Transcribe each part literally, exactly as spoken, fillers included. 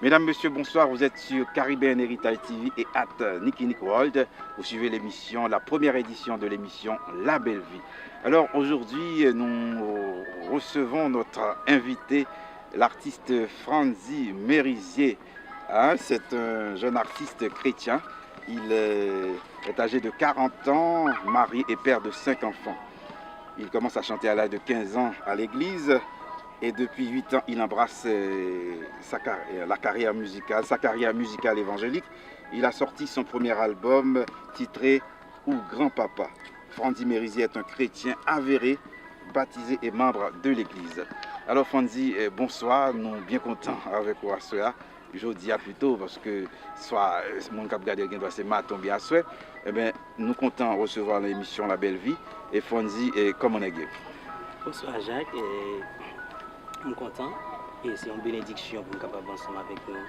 Mesdames, Messieurs, bonsoir. Vous êtes sur Caribbean Heritage T V et at Nicky Nick World. Vous suivez l'émission, la première édition de l'émission La Belle Vie. Alors aujourd'hui, nous recevons notre invité, l'artiste Frandy Merisier. Hein, c'est un jeune artiste chrétien. Il est, est âgé de quarante ans, marié et père de cinq enfants. Il commence à chanter à l'âge de quinze ans à l'église et depuis huit ans, il embrasse euh, sa carrière, la carrière musicale, sa carrière musicale évangélique. Il a sorti son premier album titré Ou Granpapa. Frandy Merisier est un chrétien avéré, baptisé et membre de l'église. Alors Frandy, euh, bonsoir, nou byen kontan avèk ou aswè a. Jodi a pito, paske swa euh, moun k ap gade l gen dwa se maten oubyen aswè. Ebyen, nou kontan resevwa w nan emisyon La Belle Vie. E Frandy, e kòman nèg ye? Bonswa Jacques, e, m kontan. E se yon benediksyon pou m kapab ansanm avèk nou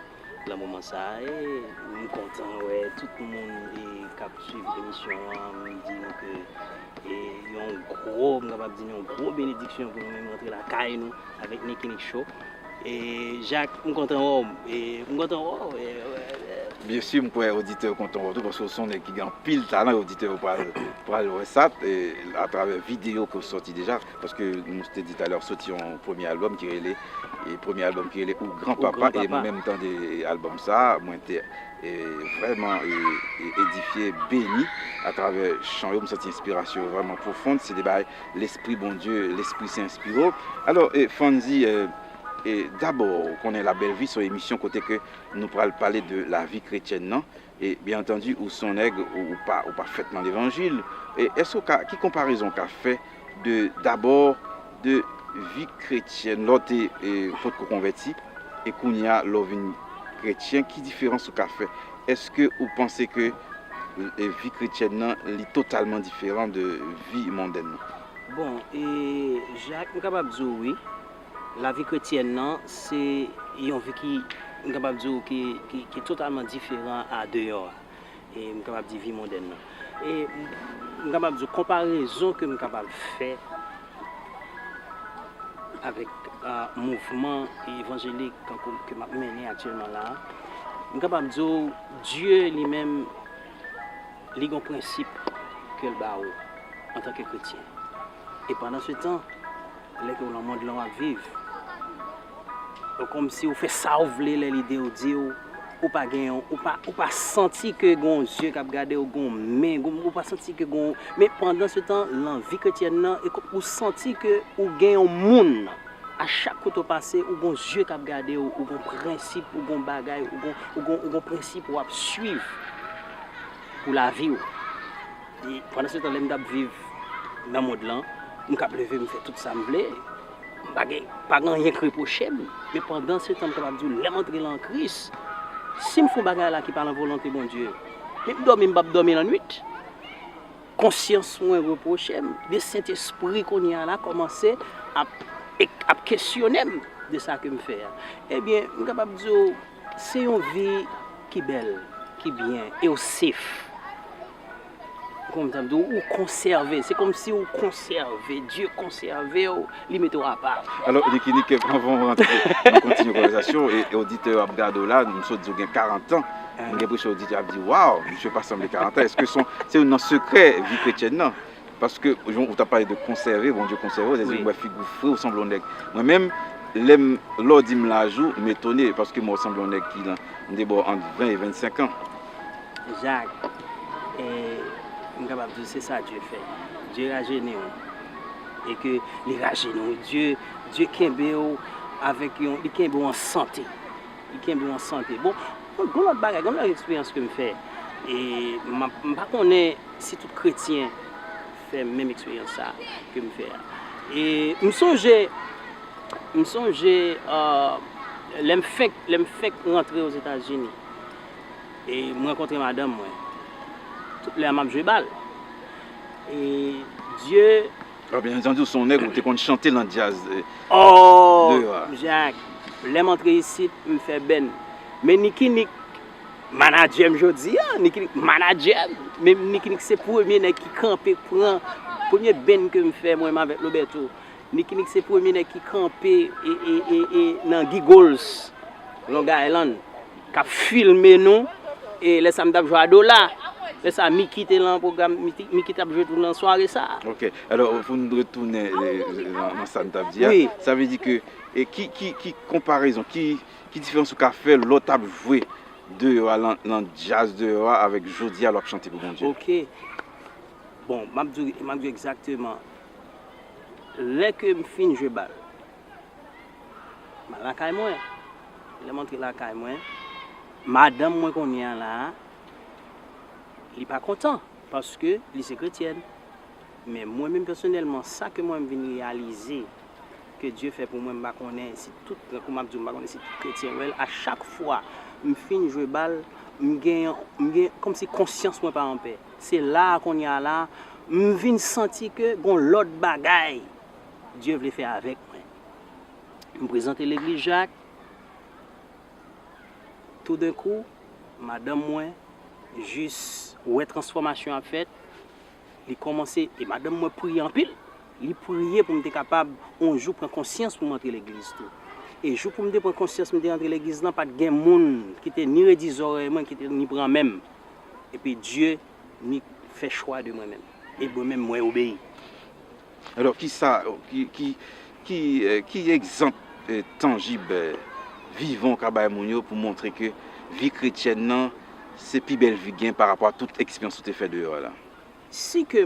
nan moman sa a. E m kontan wè tout moun e, k ap swiv emisyon an. M di nou ke e, yon gwo, m kapab di nou yon gwo benediksyon pou nou menm rantre lakay nou avèk Nicky Nick Show. E, Jacques, m kontan wè w. E, m kontan wè w. E, e, e. Byen si, m kwè oditè yo kontan wè w tou, paske w se yon nèg ki gen anpil talan, e oditè yo pral, pral wè sa, e, atravè videyo ke w sòti deja, paske nou te di talè, w sòti yon premye albòm ki rele, e premye albòm ki rele Ou Granpapa, e mwen menm tande albòm sa, mwen te e, vrèman e, e, edifye, beni atravè chan yo. M santi enspirasyon yo vrèman pwofon. Se de bagay Lespri Bondye, Lespri Sen enspire w. Alò, e, Frandy, e, e, dabò, ou konnen La Belle Vie se yon emisyon kote ke nou pral pale de lavi kretyèn nan. E, byen antandi, ou se yon nèg, ou, ou pa, ou pa fèt nan levanjil. E, èske w ka, ki konparezon w ka fè de, dabò, de vi kretyèn, lè w te e, potko konvèti, e kounye a, lè w vin kretyen, ki diferans ou ka fè? Èske ou panse ke e, vi kretyèn nan, li totalman diferan de vi mondèn nan? Bon, e, Jacques, m kapab di w wi, lavi kretyèn nan, se yon vi ki, m kapab di w, ki, ki, ki totalman diferan a deyò a. E m kapab di vi mondèn nan. E m, m kapab di w konparezon ke m kapab fè avèk, a, mouvman evanjelik tankou ke m ap mennen aktyèlman la a, m kapab di w, Dye li menm, li gen yon prensip ke l ba ou antanke kretyen. E pandan se tan, lè ke w nan mond lan w ap viv, ou kòmsi ou fè sa w vle lè lide w di w, ou pa gen yon, ou pa, ou pa santi ke gen yon zye k ap gade w, gen yon men, gen, ou pa santi ke gen yon, men pandan se tan, nan vi kretyèn nan, e kòm ou santi ke ou gen yon moun. A chak kote w pase, ou gen yon zye k ap gade w, ou gen yon prensip, ou gen yon bagay, ou gen, ou gen, ou gen yon prensip w ap swiv pou lavi w. E pandan se tan, lè m t ap viv nan mond lan, m k ap leve, m fè tout sa m vle. M pa gen, pa gen anyen k repwoche m. Men pandan se tan, m kapab di w, lè m antre nan Kris, si m fè yon bagay la ki pa nan volonte Bondye, men m dòmi, m p ap dòmi lannwit. Konsyans mwen repwoche m. Men Sentespri kounye a la kòmanse ap, ap kesyone m de sa ke m fè a. Ebyen, m kapab di w, se yon vi ki bèl, ki byen, e w sef. Kòm m t ap di w, ou konsève. Se kòmsi ou konsève, Dye konsève w, li mete w apa. Alò, Nicky Nick, anvan w rantre, nou kontinye konvèsasyon, e, e oditè yo ap gade w la, m sot di w gen karant an. M gen enpresyon oditè ap di, waw, misye pa sanble karant an. Èske se yon, se youn nan sekrè vi kretyèn nan? Paske, jan ou t ap pale de konsève, Bondye konsève w, sètadi m wè figi w fre, ou sanble yon nèg. Mwen menm, lè m, lè w di m laj ou, m etone, paske m wè w sanble yon nèg ki nan, m te ba w ant ven e vennsenk an. Jacques, e, m kapab di w se sa Dye fè. Dye rajeni w. E ke li rajeni w. Dye, Dye kenbe w avèk yon, li kenbe w an sante. Li kenbe w an sante. Bon, gon lòt bagay, gon lòt eksperyans ke m fè. E m ap, m pa konnen si tout kretyen fè menm eksperyans sa ke m fè a. E m sonje, m sonje, e, lè m fenk, lè m fenk rantre Ozetazini, e m rankontre madanm mwen. Tout lè a m ap jwe bal. E Dye Ah, byen antandi, w se yon nèg, ou te konn chante nan djaz, eh, oh, deyò a. Jacques, lè m antre isit, m fè bèn. Men Nicky Nick, manadjè m jodi a, Nicky Nick, manadjè m. Men Nicky Nick se premye nèg ki kanpe pran, premye bèn ke m fè, mwen menm avèk Loberto. Nicky Nick se premye nèg ki kanpe e, e, e, e, nan Giggles. Long Island, k ap filme nou. E lè sa m t ap jwe a Dola. Lè sa Miki te lan pwogram, Miki, Miki t ap jwe tou nan sware sa. Ok. Alò, pou n retounen eh, nan, nan sa n t ap di a, wi, sa vle di ke, e ki, ki, ki konparezon, ki, ki diferans ou ka fè lè w t ap jwe deyò a, lan, lan djaz deyò a, avèk jodi a lè w ap chante pou Bondye? Ok. Bon, m ap di w, m ap di w egzakteman. Lè ke m fin jwe bal, m al lakay mwen. Lè m antre lakay mwen, madanm mwen kounye a la, li pa kontan, paske li se kretyèn. Men mwen menm pèsonèlman, sa ke mwen m vin reyalize ke Dye fè pou mwen, m pa konnen si tout, tankou m ap di w, m pa konnen si tout kretyen wè l, a chak fwa m fin jwe bal, m gen, m gen kòmsi konsyans mwen pa anpè. Se la a kounye a la, m vin santi ke gon lòt bagay Dye vle fè avèk mwen. M prezante legliz Jak, toudenkou, madanm mwen jis wè transfòmasyon ap fèt, li kòmanse, e madanm mwen priye anpil, li priye pou m te kapab, yon jou, pran konsyans pou m antre legliz tou. E jou pou m te pran konsyans m te antre legliz lan, pa t gen moun ki te ni redi zòrèy mwen, ki te ni pran men m. Epi Dye ni fè chwa de mwen menm. E mwen menm, mwen obeyi. Alò, ki sa, ki, ki, ki, eh, ki egzanp eh, tanjib, eh, vivan w ka bay moun yo pou montre ke vi kretyèn nan, se pi bèl vi gen pa rapò a tout eksperyans ou te fè deyò a la? Si ke,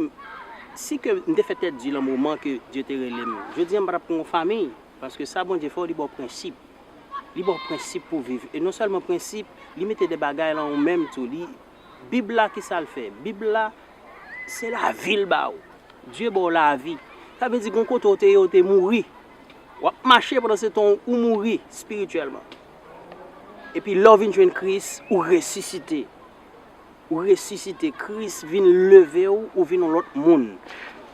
si ke m te fè tèt di lan moman ke Dye te rele m, jodi a m pa t ap pran yon fanmi, paske sa Bondye fè w, li ba w prensip. Li ba w prensip pou viv. E non sèlman prensip, li mete de bagay lan ou menm tou. Li, Bib la, ki sa l fè? Bib la, se lavi l ba w. Dye ba w lavi. Sa vle di, gon kote w te ye, w te mouri. W ap mache pandan se tan ou mouri espirityèlman. Epi lè w vin jwenn Kris, ou resisite. Ou resisite. Kris vin leve w, ou vin yon lòt moun.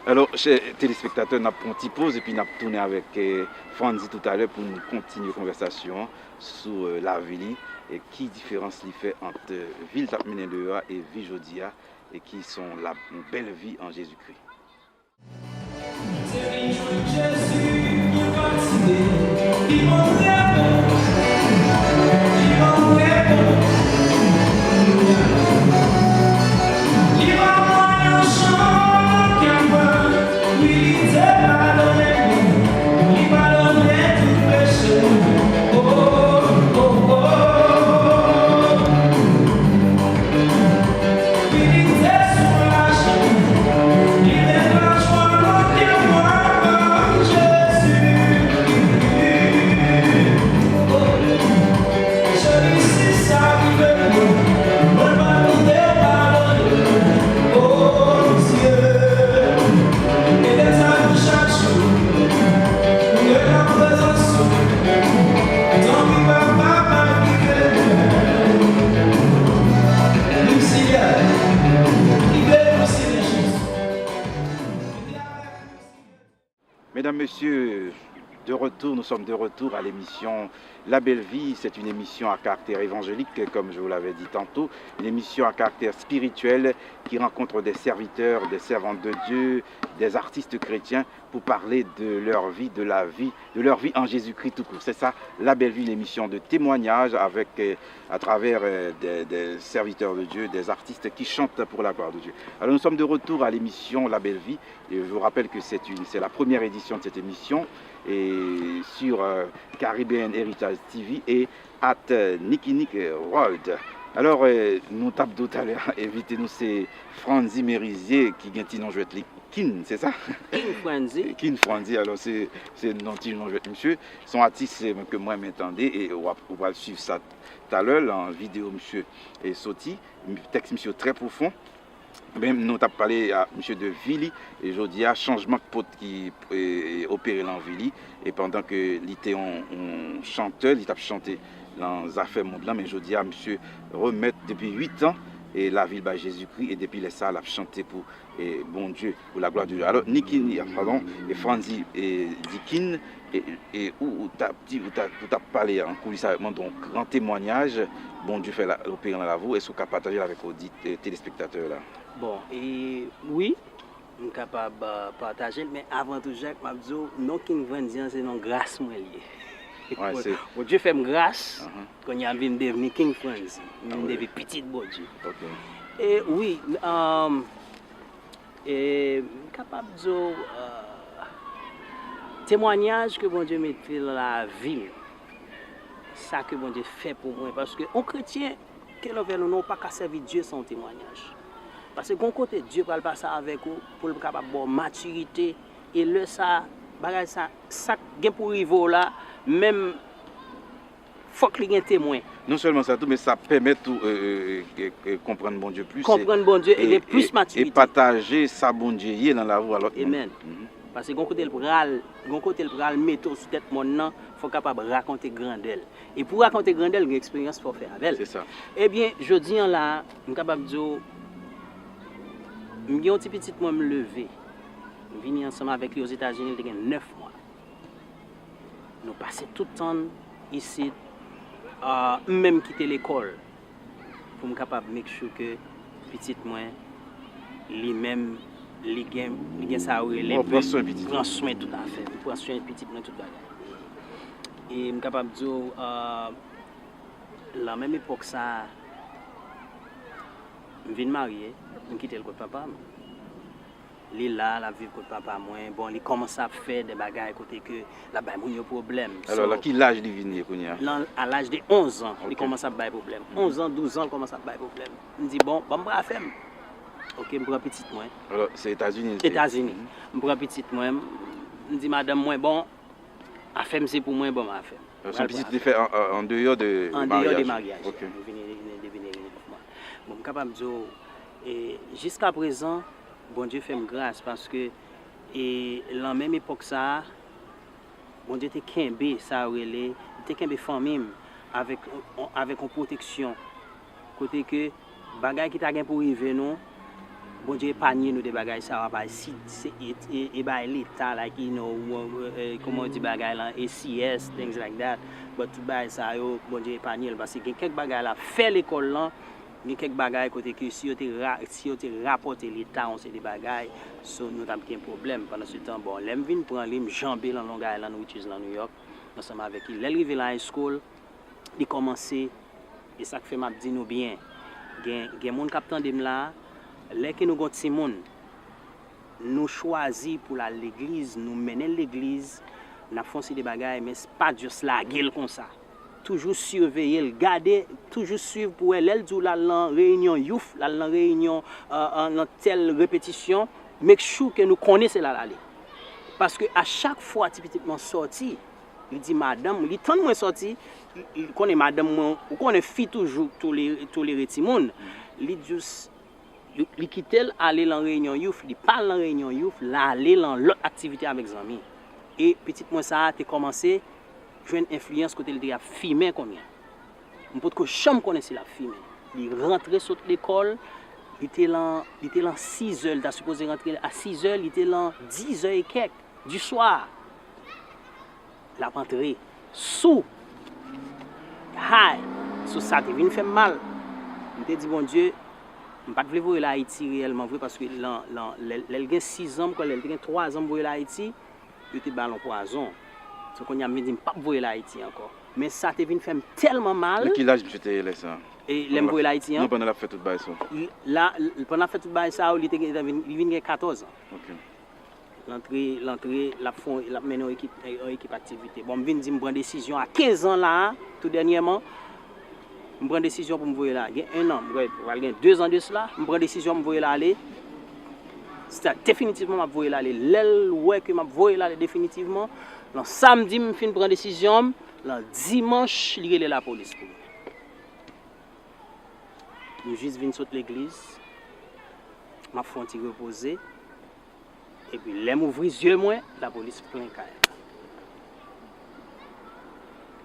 Alò, chè telespektatè, n ap pran yon ti poz epi n ap tounen avèk eh, Frandy toutalè pou n kontinye konvèsasyon an sou eh, lavi li e ki diferans li fè ant eh, vi l t ap mennen deyò a e vi jodi a, e ki se yon la, yon bèl vi an Jezikri. Mesdames, Messieurs, de retour, nous sommes de retour à l'émission La Belle Vie. C'est une émission à caractère évangélique, comme je vous l'avais dit tantôt, une émission à caractère spirituel qui rencontre des serviteurs, des servantes de Dieu, des artistes chrétiens pour parler de leur vie, de la vie, de leur vie en Jésus-Christ tout court. C'est ça, La Belle Vie, une émission de témoignage avec, euh, à travers euh, des, des serviteurs de Dieu, des artistes qui chantent pour la gloire de Dieu. Alors nous sommes de retour à l'émission La Belle Vie. Et je vous rappelle que c'est une, c'est la première édition de cette émission et sur euh, Caribbean Heritage T V et at euh, Nicky Nick World. Alò, euh, nou t ap di w talè, envite nou se Frandy Merizier ki gen ti non jwèt li Kin, se sa? King Frandy. Kin Frandy, alò se, se non ti non jwèt misye. Se yon atis eh, ke mwen renmen tande e w ap, ou pral swiv sa talè lan videyo misye eh, soti. Tèks misye yo trè pwofon. Ben, nou t ap pale a misye de vi li, e jodi a, chanjman k pot ki e, opere lan vi li, e pandan ke li te yon, yon chantè, li t ap chante lan zafè mond lan, men jodi a, misye remèt depi uit an e lavi l bay Jezikri, e depi lè sa a, l ap chante pou e, Bondye, pou la gloire de Dieu. Alò, Nicky, padon, e Frandy, e, Dikin, e, e, ou, ou t ap di, ou t ap, ou t ap pale an koulis avèk mwen, donk, gran temwanyaj Bondye fè la, opere nan lavi w, èske w ka pataje l avèk odit, e, telespektatè yo la? Bon, e, wi, m kapab euh, pataje l, men avan tou, Jak, m ap di w, non King Frandy an, se non gras mwen li ye. Bondye fè m gras, kounye a m vin devni King Franzy, m vin devni pitit Bondye. E wi, um, e, m kapab di w, uh, temwanyaj ke Bondye mete nan lavi m, sa ke Bondye fè pou mwen, paske yon kretyen, ke lè w fè nou non, ou pa ka sèvi Dye san yon temwanyaj. Paske gon kote Dye pral pase avèk ou pou l kapab ba w matirite, e lè sa, bagay sa, sa k gen pou rive w la, menm fòk li gen temwen. Non sèlman sa tou, men sa pèmèt ou e, e, e, e, konprann Bondye plis. Konprann Bondye e gen plis matirite. E pataje sa Bondye ye nan lavi w a lòt moun. Amen. Paske gon kote l pral, gon kote l pral mete w sou tèt mòn nan, fò w kapab rakonte grandè l. E pou rakonte grandè l, gen eksperyans fò w fè avè l. Se sa. Ebyen, jodi an la, m kapab di w, m gen yon ti pitit mwen m leve. M vini ansanm avèk li Ozetazini, li te gen nèf mwa. Nou pase tout tan n isit, ah, m menm kite lekòl pou m kapab make sure ke pitit mwen, li menm, li gen, li gen sa yo rele pran swen pitit, pran swen tout afè, pran swen pitit mwen tout bagay. E m kapab di w, ah, lan menm epòk sa a, m vin marye, m kite l kot papa m. Li la, l ap viv kot papa mwen. Bon, li kòmanse ap fè de bagay kote ke l ap bay moun yo pwoblèm. Alò, lan ki laj li vin ye kounye a? Lan, a laj de onz an, li kòmanse ap bay pwoblèm. Onz an, douz an, li kòmanse ap bay pwoblèm. M di, bon, ban m pran afè m. Oke, m pran pitit mwen. Alò, se Etazini l te? Etazini. M pran pitit mwen, m di madanm mwen, bon, afè m se pou mwen, ban m afè m. Se yon pitit li fè an, an, an deyò de maryaj. An deyò de maryaj. Li vini, li vini, li vini, li vini. Bon, m kapab di w, e, jiskaprezan, Bondye fè m gras paske, e, lan menm epòk sa a, Bondye te kenbe sa yo rele, li te kenbe fanmi m avèk, avèk yon pwoteksyon. Kote ke bagay ki ta gen pou rive nou, Bondye epanye nou de bagay sa yo, apa si, se, e, e, e bay Leta, like, you know, e, kòman yo di bagay lan, A C S, things like that. But tout bagay sa yo, Bondye epanye l, paske gen kèk bagay la, fè lekòl lan, gen kèk bagay kote ke si yo te ra-, si yo te rapòte Leta yon seri de bagay, so nou t ap gen pwoblèm. Pandan se tan, bon, lè m vin pran li, m janbe lan Long Island, which is lan New York, ansanm avèk li. Lè l rive lan high school, li kòmanse, e sa k fè m ap di nou byen, gen, gen moun k ap tande m la, lè ke nou gon timoun, nou chwazi pou l al legliz, nou mennen l legliz, n ap fè yon seri de bagay, men s-, pa just lage l konsa. Toujou siveye l, gade, toujou swiv pou wè lè l di w l al nan reyinyon youth, l al nan reyinyon, euh, euh, nan tèl repetisyon, make sure ke nou konnen se la l ale. Paske a chak fwa ti pitit mwen sòti, li di madanm, li tann mwen sòti, li, li konnen madanm mwen, ou konnen fi toujou tolere, tolere timoun. Li just, li, li kite l ale nan reyinyon youth, li pa al nan reyinyon youth, l ale lan lòt aktivite avèk zanmi. E pitit mwen sa a te kòmanse jwenn enfliyans kote l te ap fimen kounye a. M potko janm konnen si l ap fimen. Li rantre sot lekòl, li te lan, li te lan sizè, li ta sipoze rantre a sizè, li te lan dizè e kèk di swa. L ap antre sou, high. So, sa te vin fè m mal. M te di Bondye, m pa t vle voye l Ayiti reyèlman vre, paske lan, lan, lè, lè l gen sizan, m kwè lè l te gen twazan, m voye l Ayiti, yo te ba l yon pwazon. So, kounye a, m vin di m p ap voye l Ayiti ankò. Men sa te vin fè m tèlman mal. Nan ki laj misye te ye lè sa a? E lè m voye l Ayiti an? Non, pandan l ap fè tout bagay sa yo. L-, la, l-, pandan l ap fè tout bagay sa yo, li te gen, li vin, li vin gen katòz an. Ok. L antre, l antre, l ap fè, l ap mennen yon ekip, yon ekip aktivite. Bon, m vin di m pran desizyon a kenz an la a, tou dènyèman, m pran desizyon pou m voye l ale. Gen en an, m kwè, pral gen de zan de sela, m pran desizyon m voye l ale. Sa, definitivman, m ap voye l ale. Lè l wè ke m ap voye l ale definitivman, lan samdi m fin pran desizyon m, lan dimanch, li rele lapolis pou mwen. M jis vin sot legliz, m ap fè yon ti repoze. Epi lè m ouvri zye mwen, lapolis plen kay la.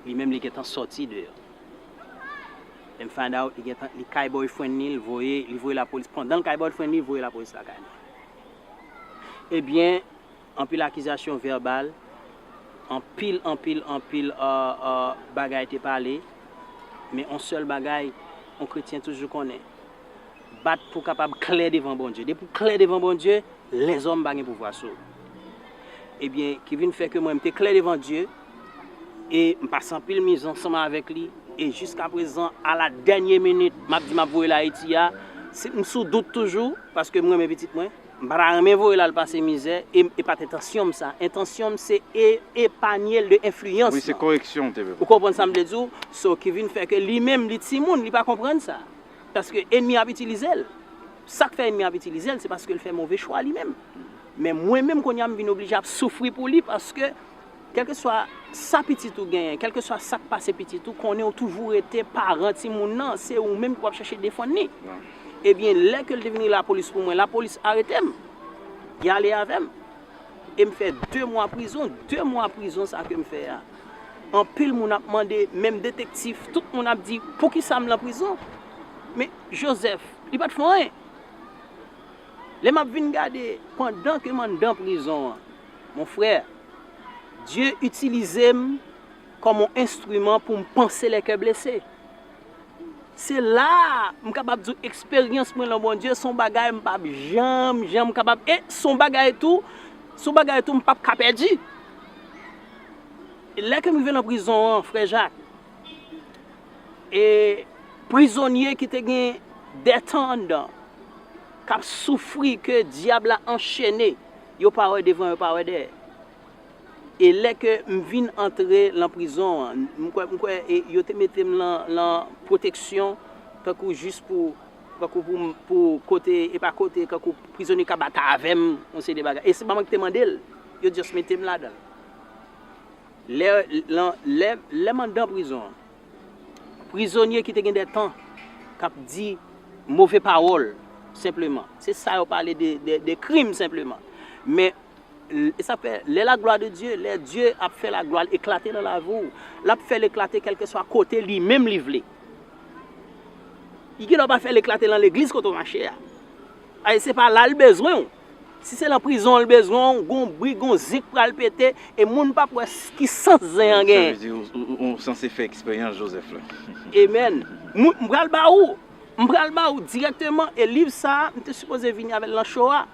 Li menm li gentan sòti deyò. Lè m find out, li gentan, li kay boyfriend li, l voye, li voye lapolis. Pandan l kay boyfriend li, voye lapolis lakay mwen. Ebyen, anpil akizasyon vèbal, anpil, anpil, anpil, euh, euh, bagay te pale, men yon sèl bagay, yon kretyen toujou konnen, bat pou w kapab klè devan Bondye. Depi w klè devan Bondye, lèzòm pa gen pouvwa sou ou. Ebyen, ki vin fè ke mwen, m te klè devan Dye, E m pase anpil mizè ansanm avèk li. E jiska prezan, a la dènye minit, m ap di m ap voye l Ayiti a, si m sou dout toujou, paske m renmen pitit mwen. M pa ta renmen voye l al pase mizè, e, e pa t entansyon m sa. Entansyon m se e, epanye l de enfliyans lan. Wi, se koreksyon w te vle. Ou konprann sa m vle di w? So, ki vin fè ke li menm, li timoun, li pa konprann sa. Paske ènmi ap itilize l. Sa k fè ènmi ap itilize l, se paske l fè move chwa li menm. Men mwen menm, kounye a, m vin oblije ap soufri pou li, paske kèlkeswa sa pitit ou genyen, kèlkeswa sa k pase pitit ou, konnen ou toujou rete paran timoun nan, se ou menm ki w ap chèche defann li. Ebyen, lè ke l te vin lapolis pou mwen, lapolis arete m. Y ale avè m. E m fè de mwa prizon. De mwa prizon sa ke m fè a. Anpil moun ap mande, menm detektif, tout moun ap di, poukisa m lan prizon? Men Joseph, li pa t fè anyen. Lè m ap vin gade, pandan ke m anndan prizon an, mon frè, Dye itilize m kòm yon enstriman pou m panse lè kè blese. Se la a m kapab di w eksperyans mwen lan Bondye se yon bagay m p ap janm, janm kapab, e se yon bagay tou, se yon bagay tou m p ap ka pèdi. Lè ke m rive lan prizon an, frè Jak, e prizonye ki te gen dètan anndan, k ap soufri, ke dyab la anchene, yo pa wè devan, yo pa wè dèyè. E lè ke m vin antre lan prizon an, m kwè, m kwè, e, yo te mete m lan, lan pwoteksyon, tankou jis pou, tankou pou, pou kote, e pa kote, tankou prizonye ka batay avè m, yon seri de bagay. E se pa mwen ki te mande l, yo just mete m ladan l. Lè, lan, lè, lè m anndan prizon an, prizonye ki te gen dètan k ap di move pawòl, senpleman. Se sa yo pale de, de, de krim, senpleman. Men, e sa fè, lè la glwa de Dye, lè Dye ap fè la glwa l eklate lan lavi w, l ap fè l eklate kèlkeswa kote li menm li vle. Li gen dwa pa fè l eklate lan legliz kote w mache a. Ay, se pa la l bezwen w. Si se lan prizon l bezwen w, gon bri, gon zik pral pete, e moun p ap wè s- ki sans zen an genyen. Sa vle di, ou, ou, ou sanse fè eksperyans Joseph la. Amen. M, m pral ba ou, m pral ba ou dirèkteman, e liv sa a, m te sipoze vini avè l lan show a,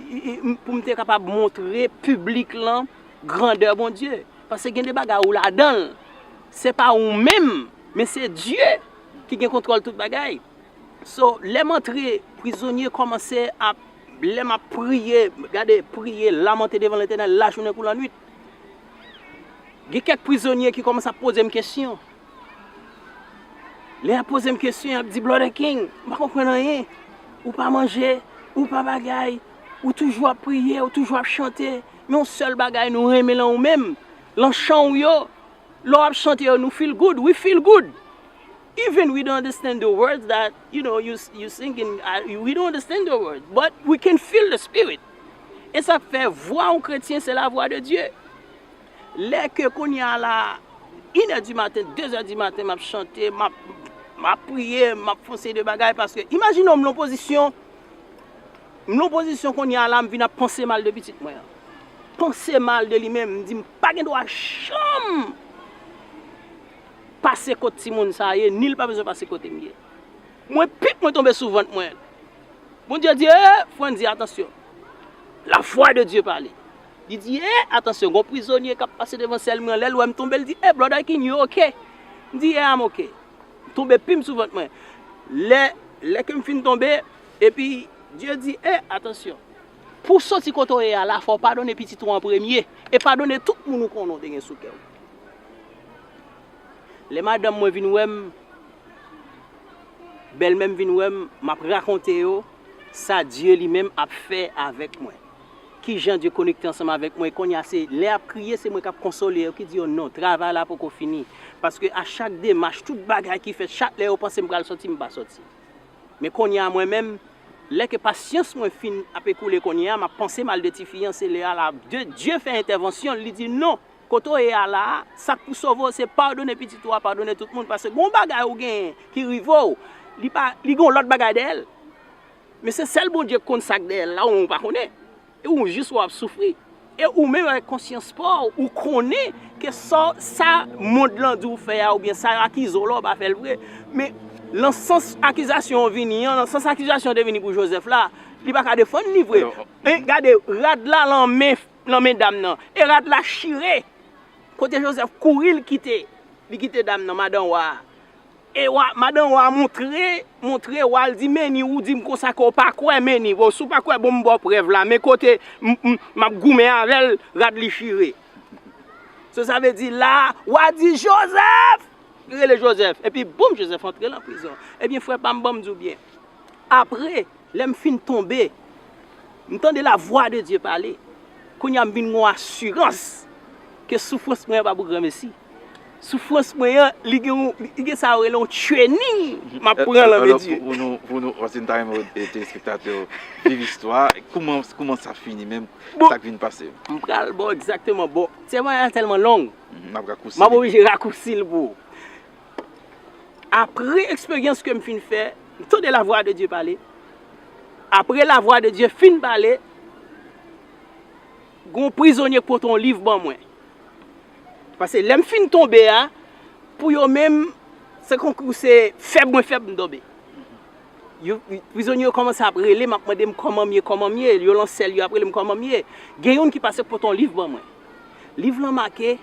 i- i- m- pou m te kapab montre piblik lan grandè Bondye. Paske gen de bagay ou ladan l, se pa ou menm, men se Dye ki gen kontwòl tout bagay. So, lè m antre, prizonye kòmanse ap, lè m ap priye, gade, priye, lamante devan Letènèl lajounen kou lannuit. Gen kèk prizonye ki kòmanse ap poze m kesyon. Lè y ap poze m kesyon, y ap di, Brother King, m pa konprann anyen. Ou pa manje, ou pa bagay, ou toujou ap priye, ou toujou ap chante. Men yon sèl bagay nou renmen lan ou menm, lan chan ou yo, lè w ap chante yo, nou feel good, we feel good. Even we don't understand the words that, you know, you, you singing, uh, we don't understand the words, but we can feel the spirit. E sa k fè vwa yon kretyen, se la vwa de Dye. Lè ke kounye a la, inè di maten, dezè di maten, m ap chante, m ap, m ap priye, m ap fè yon seri de bagay, paske imajine w m lan pozisyon, m lan pozisyon kounye a la, m vin ap panse mal de pitit mwen an. Panse mal de li menm, m di m pa gen dwa janm pase kot timoun sa a ye, ni l pa bezwen pase kote m ye. Mwen pip mwen tonbe sou vant mwen. Bondye di, e, Frandy, atansyon. La voix de Dieu parle. Li di, e, atansyon, gon prizonye k ap pase devan sèl mwen an. Lè l wè m tonbe, l di, e, Brother King, you okay? M di, yeah, I'm okay. M tonbe pim sou vant mwen. Lè, lè ke m fin tonbe, epi Dye di, e, atansyon. Pou w soti kote w ye a la, fò w padone pitit ou an premye, e padone tout moun ou konnen w te gen sou kè w. Lè madanm mwen vin wè m, bèlmè m vin wè m, m ap rakonte yo sa Dye li menm ap fè avèk mwen. Kijan Dye konekte ansanm avèk mwen. Kounye a, se lè y ap kriye, se mwen k ap konsole yo, ki di yo, non, travay la poko fini. Paske a chak demach, tout bagay ki fèt, chak lè yo panse m pral soti, m pa soti. Men kounye a, mwen menm, lè ke pasyans mwen fin ap ekoule kounye a, m ap panse mal de tifi an, se lè a la, Dye, Dye fè entèvansyon l, li di, non, kote w ye a la a, sa k pou sove w, se padone pitit ou a, padone tout moun, paske gon bagay ou genyen ki rive w, li pa, li gen yon lòt bagay dèyè l. Men se sèl Bondye k konn sa k dèyè l la, ou menm ou pa konnen. E ou jis w ap soufri. E ou menm avèk konsyans pa w, ou konnen ke sa, sa mond lan di w fè a, oubyen sa yo akize w la, w pa fè l vre. Men lan sans akizasyon an vini an, lan sans akizasyon an te vini pou Joseph la, li pa ka defann li vre. Alò, e gade, rad la lan men, lan men dam nan. E rad la chire. Kote Jozèf kouri, l kite, li kite dam nan, madan wa a. E wa, madan wa a montre, montre wa a, l di, Meni, ou di m konsa ke w pa kwè, Meni. Bon, si w pa kwè, bon, m ba w prèv la. Men kote m, m, m ap goumen avè l, rad li chire. So, sa vle di la, wa a di, Jozèf! Li rele Jozèf. Epi, boum, Jozèf antre nan prizon. Ebyen, frè pa m, ban m di w byen. Apre, lè m fin tonbe, m tande lavwa de Dye pale. Kounye a, m vin gen yon asirans ke soufrans mwen an pa pou granmesi. Soufrans mwen an, li gen yon, li gen sa yo rele yon training m ap pran nan men Dye. Pou nou, pou nou, paske n ta renmen, e, telespektatè yo viv istwa, kouman, kouman sa fini menm, sa k vin pase. M pral ba w egzakteman. Bon, temwayaj la tèlman long, m ap oblije rakousi l pou ou. Apre eksperyans ke m fin fè, m tande lavwa de Dye pale. Apre lavwa de Dye fin pale, gen yon prizonye k pote yon liv ban mwen. Paske lè m fin tonbe a, pou yo menm, se konkou se fèb mwen fèb m tonbe. Yo, prizonye yo kòmanse ap rele m, ap mande m kòman m ye, kòman m ye. Yo lan sèl yo ap rele m kòman m ye. Gen youn ki pase pote yon liv ban mwen. Liv lan make,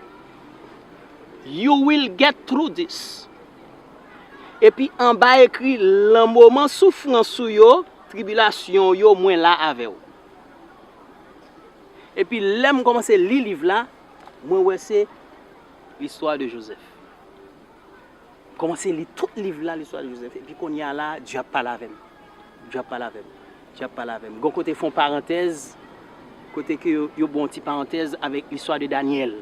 You will get through this. Epi anba ekri, Lan moman soufrans ou yo, tribilasyon yo, mwen la avè w. Epi lè m kòmanse li liv la, mwen wè se listwa de Jozèf. M kòmanse li tout liv la, listwa de Jozèf. Epi kounye a la, Dye ap pale avè m. Dye ap pale avè m. Dye ap pale avè m. Gon kote fè yon parantèz, kote ke yo, yo ba w yon ti parantèz avèk listwa de Danyèl.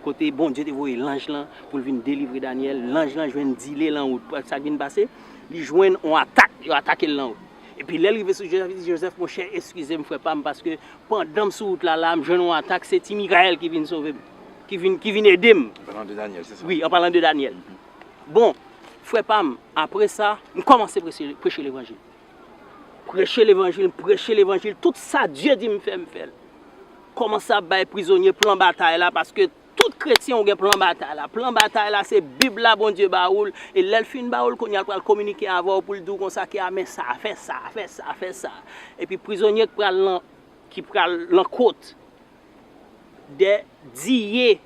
Kote Bondye te voye lanj lan pou l vin delivre Danyèl. Lanj lan jwenn dile lan wout. Sa k vin pase? Li jwenn yon atak. Yo atake l lan wout. Epi lè l rive sou Jozèf, li di, Jozèf, monchè, eskize m, frè pa m, paske pandan m sou wout la, la, m jwenn yon atak, se ti Mikayèl ki vin sove m, ki vin, ki vin ede m. An palan de Danyèl, se sa? Wi, an palan de Danyèl. Bon, frè pa m, apre sa, m kòmanse preche, preche levanjil. Preche levanjil, m preche levanjil, tout sa Dye di m fè, m fè l. Kòmanse ap bay prizonye plan batay la, paske tout kretyen ou gen plan batay la. Plan batay la, se Bib la Bondye ba ou l, e lè l fin ba ou l, kounye a l pral kominike avè w pou l di w konsa ke a men sa, fè sa, fè sa, fè sa. Epi prizonye k pral lan, ki pral lan kot, dè diye,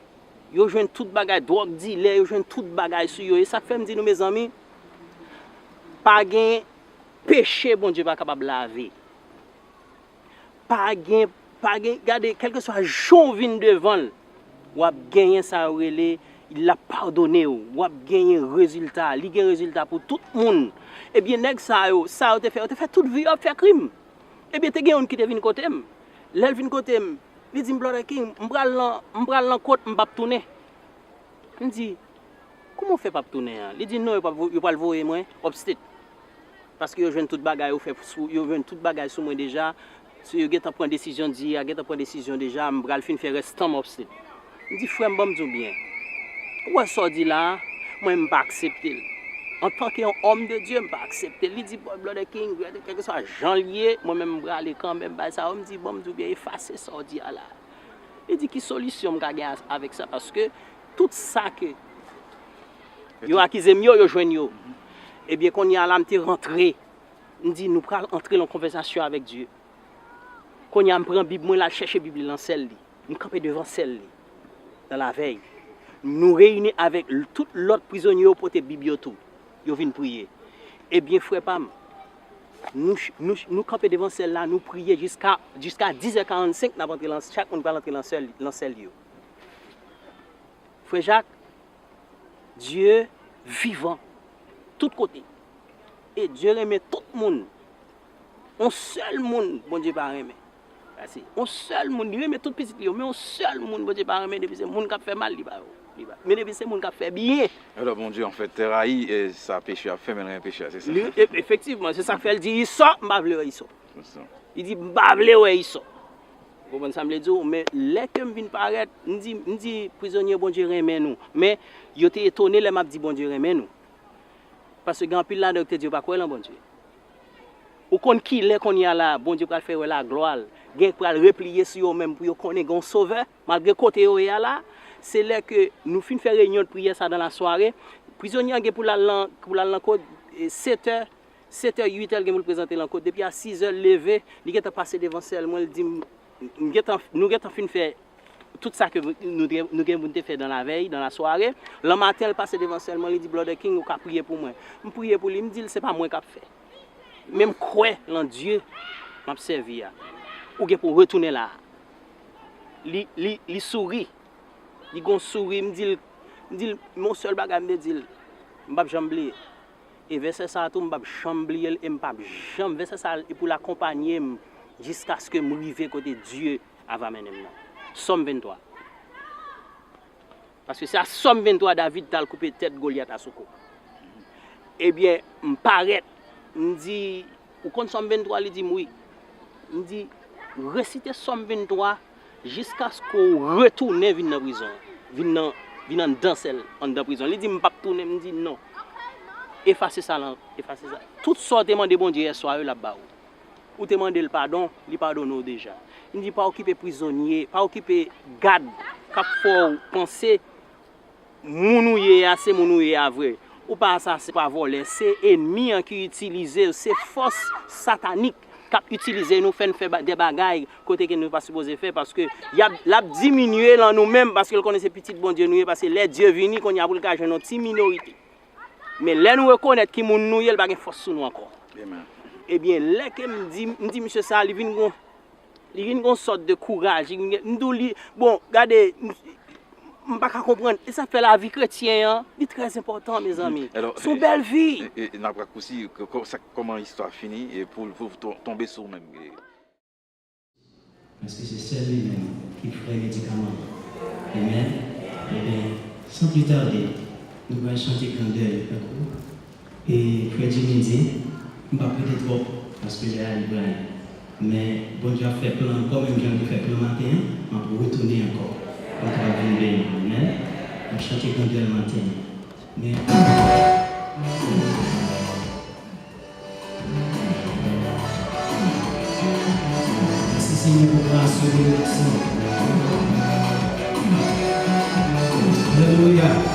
yo jwenn tout bagay, dwòg dilè, yo jwenn tout bagay sou yo. E sa k fè m di nou, mezanmi, pa gen peche Bondye pa kapab lave. Pa gen, pa gen, gade, kèlkeswa jan w vin devan l, w ap genyen sa yo rele, l ap padone w, w ap genyen rezilta, li gen rezilta pou tout moun. Ebyen, nèg sa yo, sa yo te fè, yo te fè tout vi yo ap fè krim. Ebyen, te gen youn ki te vin kote m. Lè l vin kote m, li di m, Brother King, m pral lan, m pral lan kot m p ap tounen. M di, Kouman w fè p ap tounen an? Li di, Non, yo p ap vo-, yo pral voye mwen upstate. Paske yo jwenn tout bagay yo fè sou, yo jwenn tout bagay sou mwen deja. So, yo gentan pran desizyon di, a gentan pran desizyon deja, m pral fin fè rès tan m upstate. M di, Frè m, ban m di w byen. Ou wè sa w di la a? Mwen, m pa aksepte l. Antanke yon homme de Dieu, m pa aksepte l. Li di, Brother King, kèlkeswa jan l ye, mwen menm, m prale kanmenm, bay sa yo. M di, Ban m di w byen, efase sa w di a la. Li di, Ki solisyon m ka gen a-, avèk sa? Paske tout sa ke yo akize m yo, yo jwenn yo. Ebyen, kounye a la, m te rantre. M di, Nou pral antre nan konvèsasyon avèk Dye. Kounye a, m pran Bib mwen, l al chèche Bib li nan sèl li. M kanpe devan sèl li, nan lavèy. Nou reyini avèk l-, tout lòt prizonye yo pote Bib yo tou. Yo vin priye. Ebyen, frè pa m, nou ch-, nou ch-, nou kanpe devan sèl la, nou priye jiska, jiska diz è karannsenk, n ap antre lan, chak moun pral antre lan sèl, lan sèl yo. Frè Jak, Dye vivan tout kote. E Dye renmen tout moun. On sèl moun Bondye pa renmen. Sa se on sèl moun, li renmen tout pitit li yo, men on sèl moun Bondye pa renmen, depi se moun k ap fè mal, li pa, li pa. Men depi se moun k ap fè byen. Alò, Bondye, anfèt, te rayi, e sa peche ap fè, men l renmen peche a, se sa? Li, e-, efektivman, se sa k fè l di, Isò, m pa vle wè Isò. Li di, M pa vle wè Isò. Ou konprann sa m vle di w? Men lè ke m vin parèt, m di, m di, Prizonye, Bondye renmen nou. Men yo te etone lè m ap di Bondye renmen nou. Paske gen anpil ladan yo ki te di yo pa kwè lan Bondye. Ou konn kilè kounye a la, Bondye pral fè wè laglwa l. Gen k pral repliye sou yo menm pou yo konnen gen yon Sovè, malgre kote yo ye a la. Se lè ke nou fin fè reyinyon de priyè sa dan lasware, prizonye an gen pou l al lan, pou l al lan kot, e, sèt è, sèt è, uit è, l gen pou l prezante lan kot. Depi a sis è, l leve, li gentan pase devan sèl mwen, l di m, m gentan, nou gentan fin fè Tout sa ke nou te, nou gen pou n te fè dan lavèy, dan lasware. Lanmaten, l pase devan sè mwen, li di, Brother King, ou ka priye pou mwen. M priye pou li, m di l, se pa mwen k ap fè. Men m kwè lan Dye m ap sèvi a. Ou gen pou w retounen la a. Li, li, li souri. Li gon souri, m di l, m di l, men yon sèl bagay m te di l, m p ap janm bliye. E vèsè sa a tou, m p ap janm bliye l e m p ap janm, vèsè sa a, e pou l akonpanye m jiskaske m rive kote Dye ava mennen m nan. Sòm venntwa. Paske se a Sòm venntwa David t al koupe tèt Golyat asou kou. Ebyen, m parèt, m di, ou konn Sòm venntwa? Li di m wi. M di, resite Sòm venntwa jiskaske w retounen vin nan prizon, vin nan, vin anndan sèl, anndan prizon. Li di m p ap tounen, m di non. Efase sa lan, efase sa. Tout sa w te mande Bondye yèswa yo, l ap ba ou. Ou te mande l padon, li padone w deja. M di pa okipe prizonye, pa okipe gad k ap fè w panse moun ou ye a, se moun ou ye a vre. Ou pa asasen, pa vòlè, se enmi an ki itilize w, se fòs satanik k ap itilize nou, fè n fè ba- de bagay kote ke nou pa sipoze fè, paske y ap, l ap diminye lan nou menm, paske l konnen se pitit Bondye nou ye, paske lè Dye vini, kounye a pou l ka jwenn yon ti minorite. Men lè nou rekonèt ki moun nou ye, l pa gen fòs sou nou ankò. Amen. Ebyen, lè ke m di, m di misye sa, li vin gon, li vin gon sòt de kouraj, li vin gen, m di w li, bon, gade, m, m pa ka konprann. E sa k fè lavi kretyen an, li trè enpòtan, mezanmi. Se yon bèl vi. E, e, n ap rakwousi, k- k- sa, kòman istwa fini, e pou, pou ton- tonbe sou ou menm. E, Paske se sèl li menm ki frè medikaman an. Amen. Ebyen, san pli tade, nou pral chante grandè li tankou. E frè Jimmy di, m p ap rete twòp, paske lè a li prale. Men Bondye ap fè plan ankò, menm jan l te fè plan maten an, m ap retounen ankò. Pou m kapab vin beni nou. Amen. N ap chante grandè l maten an. Men Mèsi Senyè pou gras ou, pou mersi. Alelouya.